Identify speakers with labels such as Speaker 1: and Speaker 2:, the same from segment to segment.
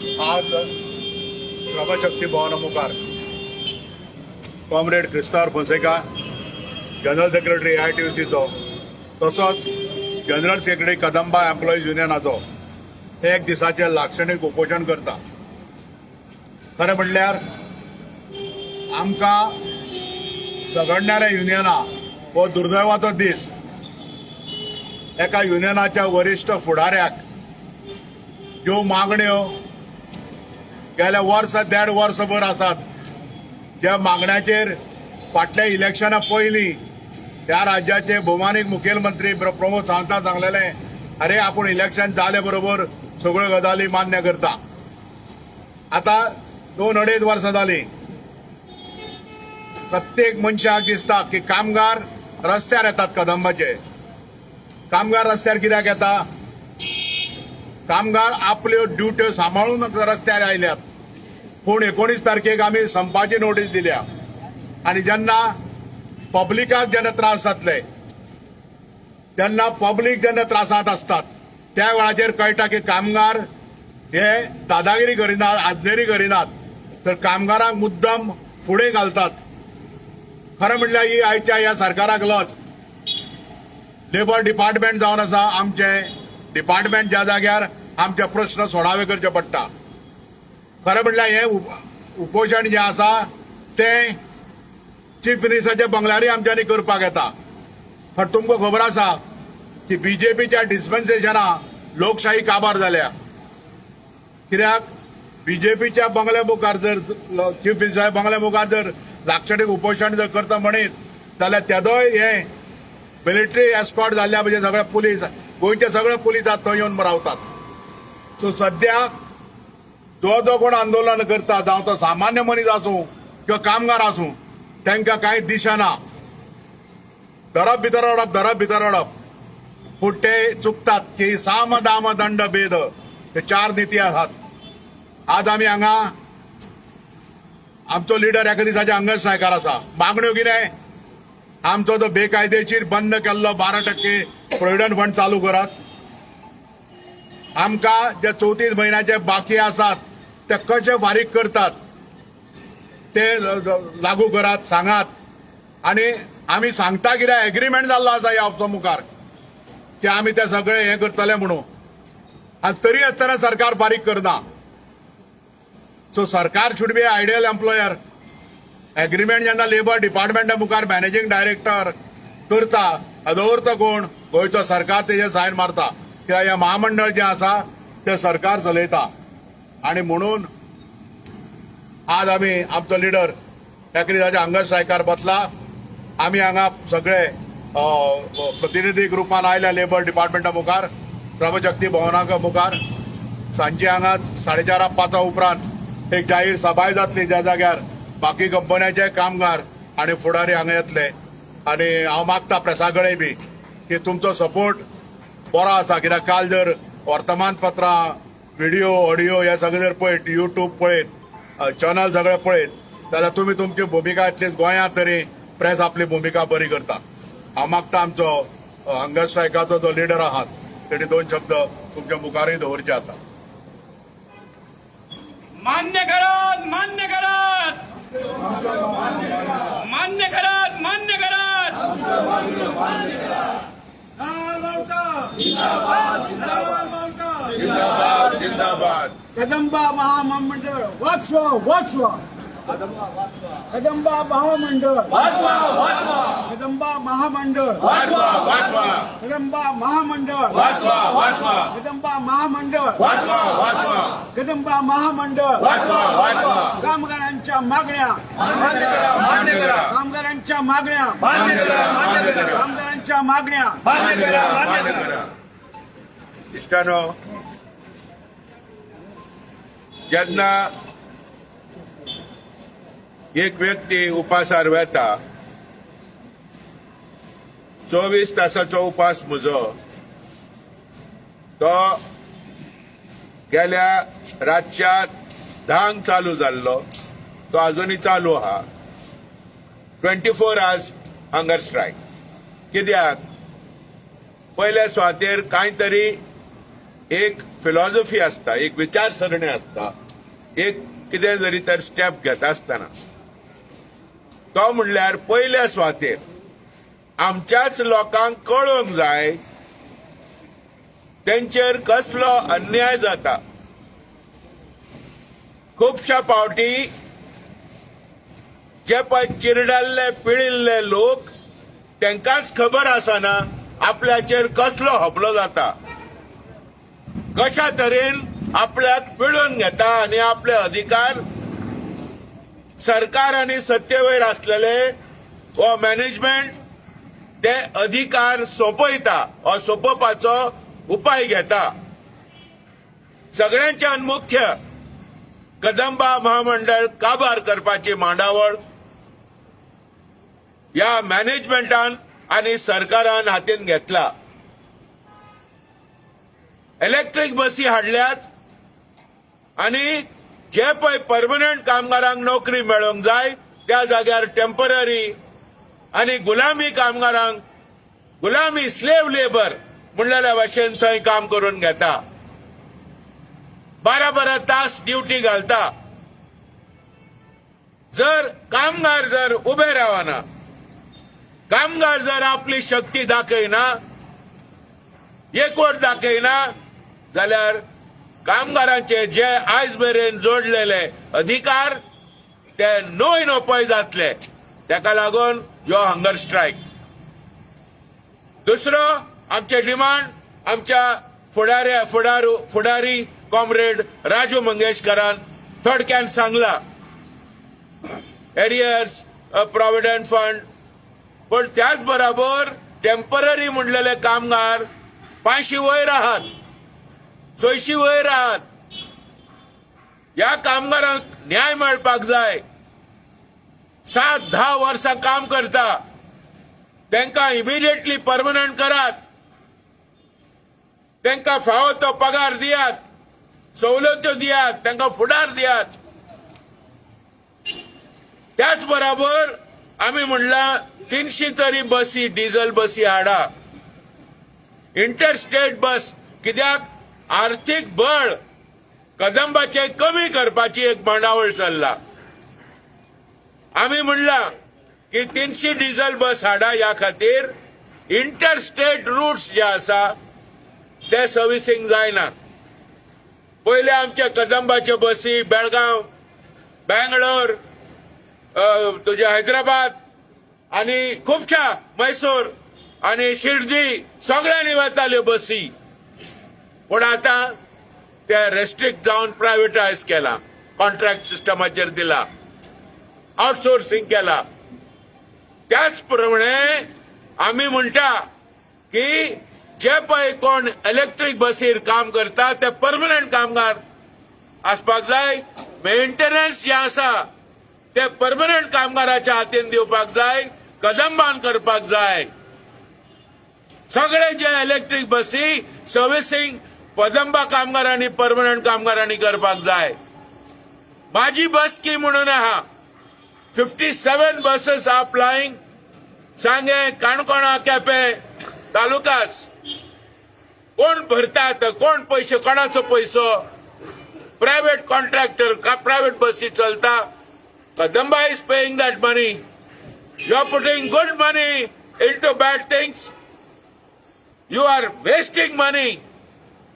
Speaker 1: आज श्रमशक्ती भवना मुखार comrade Cristavar Fonseca, general secretary AITUCचो, तसोच जनरल सेक्रेटरी कदंबा एम्प्लॉईज युनियनाचो एक दिसाचें लाक्षणीक उपोशण करता. खरें म्हणल्यार आमकां झगडणाऱ्या युनियनां हो दुर्दैवाचो दीस. एका युनियनाच्या वरिश्ठ फुडाऱ्याक ज्यो मागण्यो गेल्या वर्स देड वर्सभर आसात, ज्या मागण्याचेर फाटल्या इलेक्शना पयलीं ह्या राज्याचे भोवमानीक मुखेलमंत्री प्रमोद सावंतान सांगलेलें, अरे आपूण इलेक्शन जाले बरोबर सगळ्यो गजाली मान्य करता. आतां 2-2.5 वर्सां जालीं. प्रत्येक मनशाक दिसता की कामगार रस्त्यार येतात. कदंबाचे कामगार रस्त्यार कित्याक येता? कामगार आपल्यो ड्युट्यो सांबाळून रस्त्यार आयल्यात. पूण 19 तारखेक आमी संपाची नोटीस दिल्या आनी जेन्ना पब्लिकाक जेन्ना त्रास जातले, तेन्ना पब्लीक जेन्ना त्रासांत आसतात, त्या वेळाचेर कळटा की कामगार हे दादागिरी करिनात, आजनेरी करिनात, तर कामगारांक मुद्दम फुडें घालतात. खरें म्हणल्यार ही आयच्या ह्या सरकाराक लज. लेबर डिपार्टमेंट जावन आसा आमचें डिपार्टमेंट, ज्या जाग्यार आमचे प्रश्न सोडावे करचे पडटा. खरें म्हणल्यार हें उपोशण जें आसा तें चीफ मिनिस्टराच्या बंगल्यारूय आमच्यांनी करपाक येता. पण तुमकां खबर आसा की बीजेपीच्या डिस्पेन्सेशना लोकशाही काबार जाल्या. कित्याक बीजेपीच्या बंगल्या मुखार जर, चीफ मिनिस्टराच्या बंगल्या मुखार जर लाक्षणीक उपोशण जर करता म्हणीत जाल्यार तेदोय हें मिलिटरी एस्कॉर्ट जाल्ल्या भशेन सगळे पुलीस, गोंयचे सगळे पुलीस आतां थंय येवन रावतात. सो सद्या जो जो कोण आंदोलन करता, जावं तो सामान्य मनीस आसूं किंवा कामगार आसूं, तांकां कांय दिशा ना. धरप भितर ओडप, धरप भितर ओडप. पूण ते चुकतात की साम दाम दंड भेद हे चार निती आसात. आज आमी हांगा, आमचो लिडर एका दिसाच्या हंगर स्ट्रायकार आसा. मागण्यो कितें? आमचो तो बेकायदेशीर बंद केल्लो 12% प्रोविडंट फंड चालू करात. आमकां जे 34 म्हयन्याचे बाकी आसात ते कशे फारीक करतात ते लागू करात, सांगात. आनी आमी सांगता कितें, एग्रीमेंट जाल्लो आसा ह्या ऑफिसा मुखार की आमी ते सगळे हें करतले म्हणून, आनी तरी आसतना सरकार फारीक करना. सो सरकार should be ideal employer. Agreement जेन्ना लेबर डिपार्टमेंटा मुखार मॅनेजींग डायरेक्टर करता, हाजो अर्थ कोण? गोंयचो सरकार तेजेर सायन मारता, कित्याक हें महामंडळ जें आसा तें सरकार चलयता. आनी म्हणून आज आमी, आमचो लिडर एका दिसाच्या हंगर स्ट्रायकार बसला. आमी हांगा सगळे प्रतिनिधीक रुपान आयल्या लेबर डिपार्टमेंटा मुखार, श्रमशक्ती भवना मुखार. सांजे हांगा 4:30 5 उपरांत एक जाहीर सभाय जातली, ज्या जाग्यार बाकी कंपन्याचे कामगार आनी फुडारी हांगा येतले. आनी हांव मागता प्रेसा कडेन बी की तुमचो सपोर्ट बरो आसा, कित्याक काल जर वर्तमानपत्रां, व्हिडिओ, ऑडिओ हे सगळे जर पळयत, युट्यूब पळयत, चॅनल सगळे पळयत जाल्यार तुमी तुमची भुमिका, एटलिस्ट गोंयांत तरी प्रेस आपली भुमिका बरी करता. हांव मागता, आमचो हंगर स्ट्रायकाचो जो लिडर आहात तेणी दोन शब्द तुमच्या मुखारूय दवरचे आतां.
Speaker 2: मान्य करात, मान्य करात, मान्य करात, मान्य करात.
Speaker 3: लाल बावटा, लाल बावटा!
Speaker 4: जिंदाबाद, जिंदाबाद!
Speaker 5: कदंबा महामंडळ वाचवा, वाचवा! कदंबा महामंडळ
Speaker 4: वाचवा, वाचवा!
Speaker 5: कदंबा महामंडळ
Speaker 4: वाचवा, वाचवा!
Speaker 5: कदंबा महामंडळ
Speaker 4: वाचवा, वाचवा!
Speaker 5: कदंबा महामंडळ
Speaker 4: वाचवा, वाचवा!
Speaker 5: कदंबा महामंडळ
Speaker 4: वाचवा, वाचवा!
Speaker 5: कामगारांच्या मागण्या
Speaker 4: मान्य करा, मान्य करा!
Speaker 5: कामगारांच्या मागण्या
Speaker 4: मान्य करा, मान्य करा!
Speaker 5: कामगारांच्या मागण्या
Speaker 4: मान्य करा, मान्य करा! इश्टानो, जेन्ना एक व्यक्ती उपासार वेता, 24 तासाचो उपास म्हजो तो गेल्या रातच्या 10क चालू जाल्लो, तो अजुनूय चालू आहा. 24 hours hunger strike. कित्याक? पयल्या सुवातेर कांय तरी एक फिलॉसॉफी आसता, एक विचारसरणी आसता, एक कितें जरी तर स्टेप घेता आसतना. तो म्हणल्यार पयल्या सुवातेर आमच्याच लोकांक कळोवंक जाय तेंचेर कसलो अन्याय जाता. खुबश्या फावटी जे पळय चिरडल्ले पिळिल्ले लोक, तांकांच खबर आसना आपल्याचेर कसलो हमलो जाता, कशा तरेन आपल्याक पिळून घेता आनी आपले अधिकार सरकार आनी सत्तेवयर आसलेले हो मॅनेजमेंट ते अधिकार सोंपयता वा सोंपोवपाचो उपाय घेता. सगळ्यांच्यान मुख्य कदंबा महामंडळ काबार करपाची मांडावळ ह्या मॅनेजमेंटान आनी सरकारान हातीन घेतला. इलेक्ट्रीक बसी हाडल्यात आनी जे पळय परमनंट कामगारांक नोकरी मेळोवंक जाय त्या जाग्यार टेंपररी आनी गुलामी कामगारांक, गुलामी स्लेव लेबर म्हणलेल्या भाशेन थंय काम करून घेता. 12-12 तास ड्युटी घालता. जर कामगार जर उबे रावना, कामगार जर आपली शक्ती दाखयना, एकवट दाखयना जाल्यार कामगारांचे जे आयज मेरेन जोडलेले अधिकार ते न्हय नपय जातले. ताका लागून ह्यो हंगर स्ट्रायक. दुसरो आमचे डिमांड, आमच्या फुडाऱ्या फुडारू फुडारी कॉम्रेड राजू मंगेशकरान थोडक्यान सांगला, एरियर्स, प्रॉव्हिडंट फंड, पण त्याच बरोबर टेंपररी म्हणलेले कामगार 500 वयर आहात, 600 वयर आहात. ह्या कामगारांक न्याय मेळपाक जाय. 7-10 वर्सां काम करता, तांकां इमिडिएटली परमनंट करात, तांकां फावो तो पगार दियात, सवलत्यो दियात, तांकां फुडार दियात. त्याच बरोबर आमी म्हणलां 300 तरी बसी, डिझल बसी हाडा, इंटरस्टेट बस. कित्याक आर्थीक बळ कदंबाचे कमी करपाची एक मांडावळ चल्ला. आमी म्हणलां की 300 डिझल बस हाडा, ह्या खातीर इंटरस्टेट रुट्स जे आसा ते सर्विसींग जायना. पयले आमच्या कदंबाच्यो बसी बेळगांव, बेंगलोर, तुजे हैदराबाद आनी खुबश्या मैसूर आनी शिर्डी सगळ्यांनी वताल्यो बसी. पूण आतां ते रेस्ट्रिक्ट जावन प्रायवेटायज केला, कॉन्ट्रॅक्ट सिस्टमाचेर दिला, आउटसोर्सिंग केला. त्याच प्रमाणे आमी म्हणटा की जे पळय कोण इलेक्ट्रीक बसीर काम करता ते परमनंट कामगार आसपाक जाय. मेंटेनन्स जे आसा ते परमनंट कामगाराच्या हातीन दिवपाक जाय, कदंबान करपाक जाय. सगळे जे इलेक्ट्रीक बसी सर्विसींग कदंबा कामगारांनी, परमनंट कामगारांनी करपाक जाय. माझी बस की म्हणून आहा, 57 buses are plying सांगे, काणकोणा, केपे तालुकास. कोण भरतात? कोण पयशे, कोणाचो पयसो? प्रायव्हेट कॉन्ट्रॅक्टर का प्रायव्हेट बसी चलता. Kadamba is paying that money. You are putting good money into bad things. You are wasting money.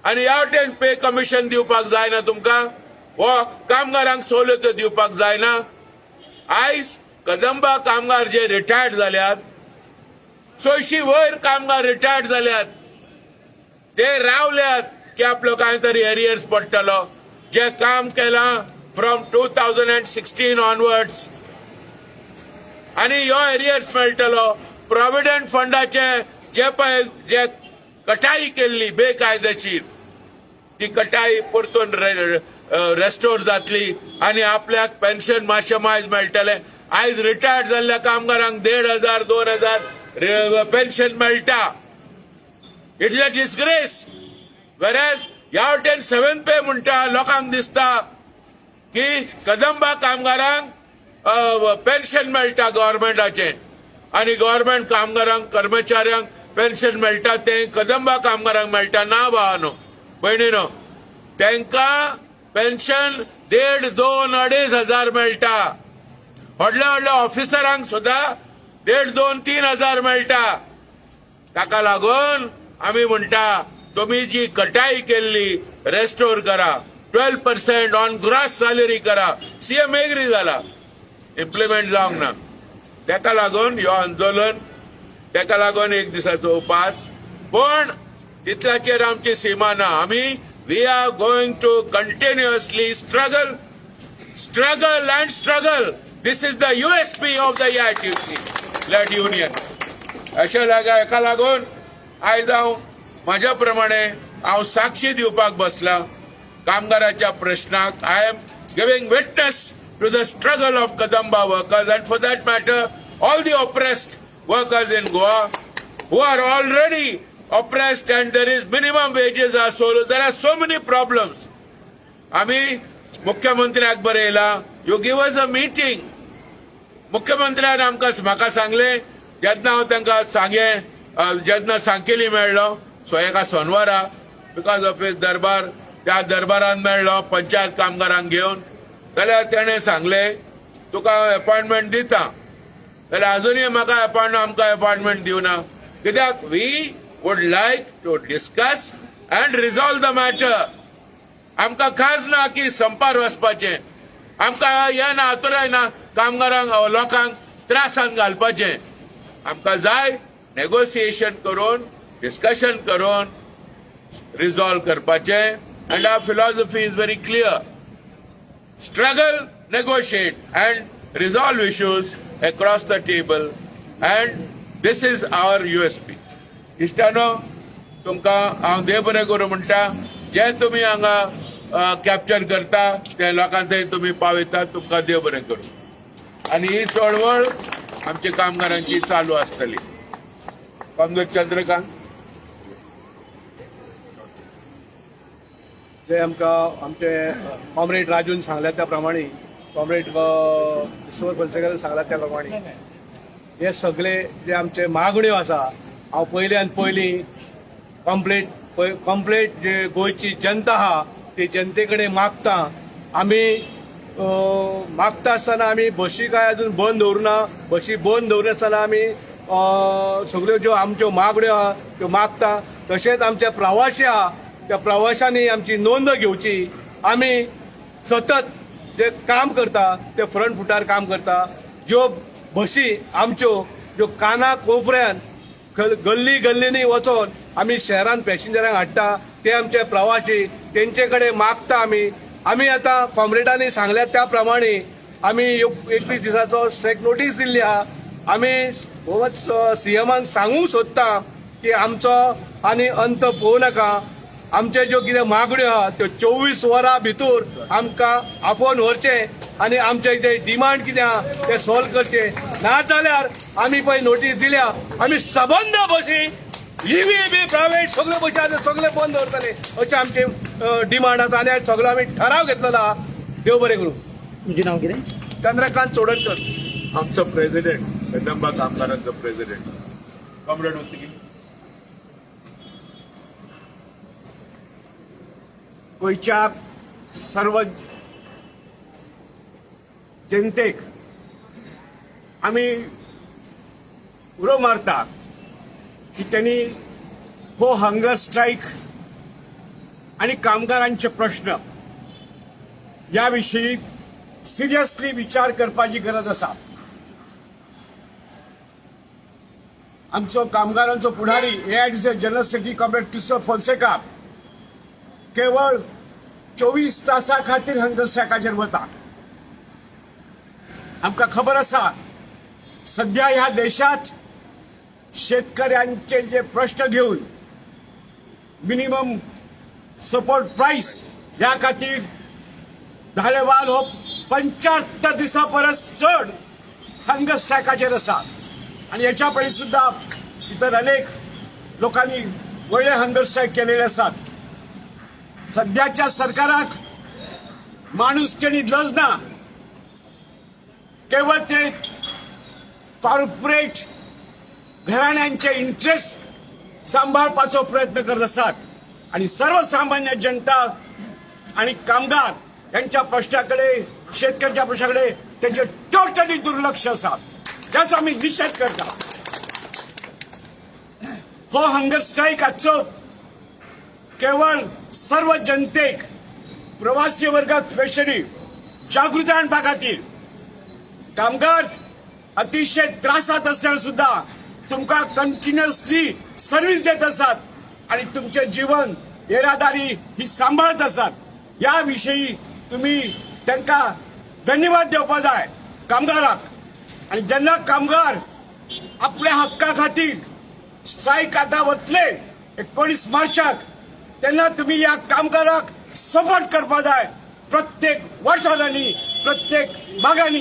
Speaker 4: आनी ह्या वटेन पे कमिशन दिवपाक जायना तुमकां, हो कामगारांक सवलत्यो दिवपाक जायना. आयज कदंबा कामगार जे रिटायर्ड जाल्यात, 600 वयर कामगार रिटायर्ड जाल्यात, ते रावल्यात की आपलो कांय तरी एरियर्स पडटलो. जे काम केलां from 2016 onwards आनी ह्यो एरियर्स मेळटलो. प्रॉव्हिडंट फंडाचे जे पळय जे कटाई केल्ली बेकायदेशीर, ती कटाई परतून रेस्टोर जातली आनी आपल्याक पेन्शन मातशें मायज मेळटलें. आयज रिटायर्ड जाल्ल्या कामगारांक 1500, 2000 पेन्शन मेळटा. It's a disgrace. Whereas ह्या वटेन सेवन पे म्हणटा, लोकांक दिसता की कदंबा कामगारांक पेन्शन मेळटा गव्हर्मेंटाचें आनी गव्हर्मेंट कामगारांक, कर्मचाऱ्यांक पेन्शन मेळटा, तें कदंबा कामगारांक मेळटा ना. भावानो. भयणीनो, तांकां पेन्शन देड दोन अडेज हजार मेळटा. व्हडल्या व्हडल्या ऑफिसरांक सुद्दां देड दोन तीन हजार मेळटा. ताका लागून आमी म्हणटा, तुमी जी कटाई केल्ली रेस्टोर करा, 12% ऑन ग्रॉस सॅलरी करा. सीएम एग्री जाला, इम्प्लिमेंट जावंक ना. ताका लागून ह्यो आंदोलन, ताका लागून एक दिसाचो उपास. पण तितल्याचेर आमची सीमा ना. आमी we are going to continuously struggle, struggle and struggle. This is the USP of the AITUC led union. अशें लागा हेका लागून आयज हांव म्हाज्या प्रमाणे हांव साक्षी दिवपाक बसला कामगाराच्या प्रश्नाक. I am giving witness to the struggle of Kadamba workers and, for that matter, all the oppressed workers in Goa who are already oppressed, and there is minimum wages are so, there are so many problems. आम्ही मुख्यमंत्र्याक बरयला, you give us a meeting. मुख्यमंत्र्यान आमकां म्हाका सांगलें, जेन्ना हांव तांकां सांगे जेन्ना सांकेली मेळ्ळो सो एका सोनवारा, because of his दरबार, त्या दरबारान मेळ्ळो पंचायत कामगारांक घेवन, जाल्यार तेणें सांगलें, तुका हांव अपॉयंटमेंट दिता. जाल्यार अजुनूय म्हाका अपॉयंट आमकां अपॉयंटमेंट दिवना. कित्याक? We would like to discuss and resolve the matter. आमकां खास ना की संपार वचपाचें, आमकां हें ना, आतुराय ना कामगारांक लोकांक त्रासान घालपाचें. आमकां जाय नेगोसिएशन करून, डिस्कशन करून रिझॉल्व करपाचें. And our philosophy is very clear: struggle, negotiate and resolve issues across the table, and this is our USP. इश्टानो, तुमकां हांव देव बरें करूं म्हणटा. जे तुमी हांगा कॅप्चर करता ते लोकां थंय तुमी पावयतात. तुमकां देव बरें करूं आनी ही चळवळ आमच्या कामगारांची चालू आसतली. कामगार चंद्रकांत.
Speaker 6: जे आमकां आमचे कॉम्रेड राजून सांगल्या त्या प्रमाणे, कॉम्रेड क्रिस्तोफर फोन्सेकान सांगला त्या प्रमाणे, हे सगळे जे आमचे मागण्यो आसा, हांव पयली आनी पयली कंप्लेट जे गोंयची जनता आहा ती जनते कडेन मागता. आमी मागता आसतना आमी बशी काय अजून बंद दवरुना. बशी बंद दवरिनासतना आमी सगळ्यो ज्यो आमच्यो मागण्यो आहा त्यो मागता. तशेंच आमचे प्रवासी आहा त्या प्रवाशांनी आमची नोंद घेवची. आमी सतत जे काम करता ते फ्रंट फुटार काम करता. ज्यो बशी आमच्यो ज्यो काना कोपऱ्यान गल्ली गल्लींनी वचोन आमी शहरान पॅसेंजरांक हाडटा ते आमचे प्रवासी, तेंचे कडेन मागता आमी. आमी आतां कॉम्रेडांनी सांगल्या त्या प्रमाणे आमी 21 दिसाचो स्ट्रायक नोटीस दिल्ली आहा. आमी सीएमाक सांगूंक सोदता की आमचो आनी अंत पळोवं नाका. आमचे ज्यो कितें मागण्यो आहा त्यो 24 वरां भितर आमकां आफोवन व्हरचें आनी आमचे जे डिमांड कितें आहा ते सॉल्व करचे. नाजाल्यार आमी पळय नोटीस दिल्या, आमी सबंद बशी, इवी बी प्रायवेट सगळे बशी आसा सगळे बंद दवरतले अशें आमचे डिमांड आसा आनी सगळो आमी ठराव घेतलेलो आहा. देव बरें करूं.
Speaker 7: तुमचें नांव कितें?
Speaker 6: चंद्रकांत चोडणकर.
Speaker 1: आमचो प्रेसिडेंट, कदंबा कामगारांचो प्रेसिडेंट कॉम्रेड उत्तगी.
Speaker 5: गोंयच्या सर्व जनतेक आमी उलो मारता की त्यांनी हो हंगर स्ट्रायक आणि कामगारांचे प्रश्न या विषयी सिरियसली विचार करपाची गरज आसा. आमचो कामगारांचो पुढारी, AITC general secretary comrade Christopher Fonseca केवळ 24 तासां खातीर हंगर स्ट्रायकाचेर वता. आमकां खबर आसा, सध्या ह्या देशात शेतकऱ्यांचे जे प्रश्न घेवन मिनिमम सपोर्ट प्रायस ह्या खातीर धालेवाल हो 75 दिसां परस चड हंगर स्ट्रायकाचेर आसा आनी हेच्या पयलीं सुद्दां इतर अनेक लोकांनी व्हडले हंगर स्ट्रायक केलेले आसात. सध्याच्या सरकाराक माणुसकी आनी लज ना. केवळ ते कॉर्पोरेट घराण्यांचे इंटरेस्ट सांबाळपाचो प्रयत्न करत आसात. आणि सर्वसामान्य जनता आणि कामगार यांच्या प्रश्नाकडे, शेतकऱ्यांच्या प्रश्नाकडे त्यांचे टोटली दुर्लक्ष आसा, त्याचो आमी निशेध करता. हो हंगर स्ट्रायक आजचो केवळ सर्व जनतेक, प्रवासी वर्गात स्पेशली जागृती आणपा खातीर. कामगार अतिशय त्रासात असताना सुद्धा तुमकां कंटिन्युअसली सर्वीस देत आसात आणि तुमचे जीवन येरादारी ही सांबाळत आसात. या विषयी तुम्ही तांकां धन्यवाद दिवपा जाय कामगाराक. आणि जेन्ना कामगार आपल्या हक्का खातीर स्ट्रायक आतां वतले 19 मार्चाक, तेन्ना तुम्ही ह्या कामगाराक सपोर्ट करपा जाय. प्रत्येक वाठारांनी, प्रत्येक भागांनी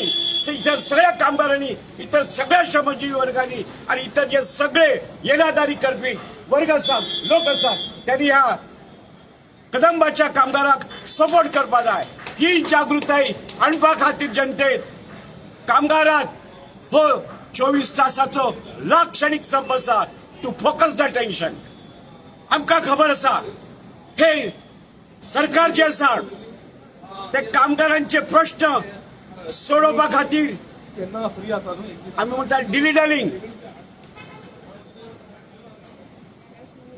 Speaker 5: इतर सगळ्या कामगारांनी, इतर सगळ्या श्रमजीवी वर्गांनी आणि इतर जे सगळे येरादारी करपी वर्ग आसात, लोक आसात, त्यांनी ह्या कदंबाच्या कामगाराक सपोर्ट करपा जाय. ही जागृताय हाडपा खातीर जनतेत कामगारात हो 24 तासाचो लाक्षणीक संप आसा, टू फोकस the attention. आमकां खबर आसा, हे सरकार जे आसा ते कामगारांचे प्रश्न सोडोवपा खातीर आमी म्हणटा डिली डॅलिंग,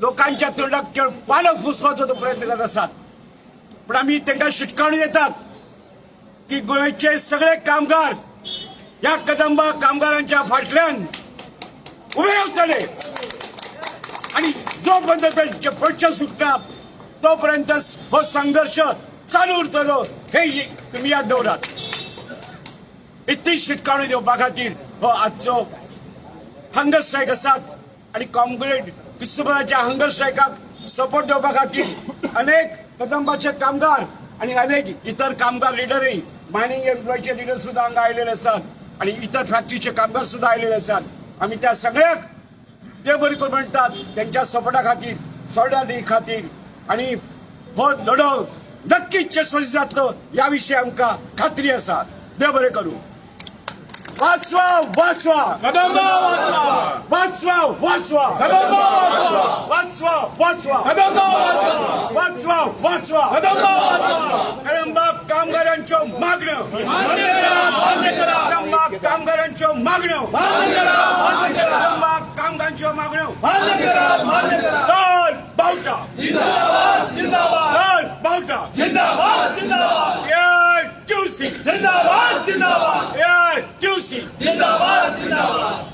Speaker 5: लोकांच्या तोंडाक केवळ पालक फुसवाचो तो प्रयत्न करत आसात. पण आमी तांकां शिटकावणी दितात की गोंयचे सगळे कामगार ह्या कदंबा कामगारांच्या फाटल्यान उबे रावतले आणि जोपर्यंत त्यांचे प्रश्न सुटना तोपर्यंत हो संघर्ष चालू उरतलो, हे तुम्ही याद दवरात. इतली शिटकावणी दिवपा खातीर हो आजचो हंगर स्ट्रायक आसात. आणि कॉम्रेड क्रिस्तोबराच्या हंगर स्ट्रायकाक सपोर्ट दिवपा खातीर अनेक कदंबाचे कामगार आणि अनेक इतर कामगार लिडरही, मायनिंग एम्प्लॉईचे लिडर सुद्धा हांगा आयलेले आसात आणि इतर फॅक्टरीचे कामगार सुद्धा आयलेले आसात. आमी त्या सगळ्याक ते बरी करून म्हणटात त्यांच्या सपोर्टा खातीर, सॉलिडारिटी खातीर. आणि हो लढो नक्कीच यशस्वी जातलो या विषयी आमकां खात्री आसा. देव बरें करूं. वाचवा, वाचवा,
Speaker 3: कदंबा वाचवा!
Speaker 5: वाचवा, वाचवा,
Speaker 3: कदंबा वाचवा!
Speaker 5: वाचवा, वाचवा,
Speaker 3: कदंबा वाचवा!
Speaker 5: वाचवा, वाचवा!
Speaker 3: कदंबा वाचवा!
Speaker 5: कदंबा कामगारांच्यो मागण्यो!
Speaker 3: मान्य करा, मान्य करा!
Speaker 5: कदंबा कामगारांच्यो मागण्यो!
Speaker 3: मान्य करा, मान्य करा!
Speaker 5: कदंबा कामगारांच्यो मागण्यो!
Speaker 3: मान्य करा, मान्य करा!
Speaker 5: लाल बावटा!
Speaker 3: जिंदाबाद, जिंदाबाद!
Speaker 5: लाल बावटा!
Speaker 3: जिंदाबाद, जिंदाबाद!
Speaker 5: AITUC!
Speaker 3: जिंदाबाद, जिंदाबाद!
Speaker 5: AITUC!
Speaker 3: जिंदाबाद, जिंदाबाद!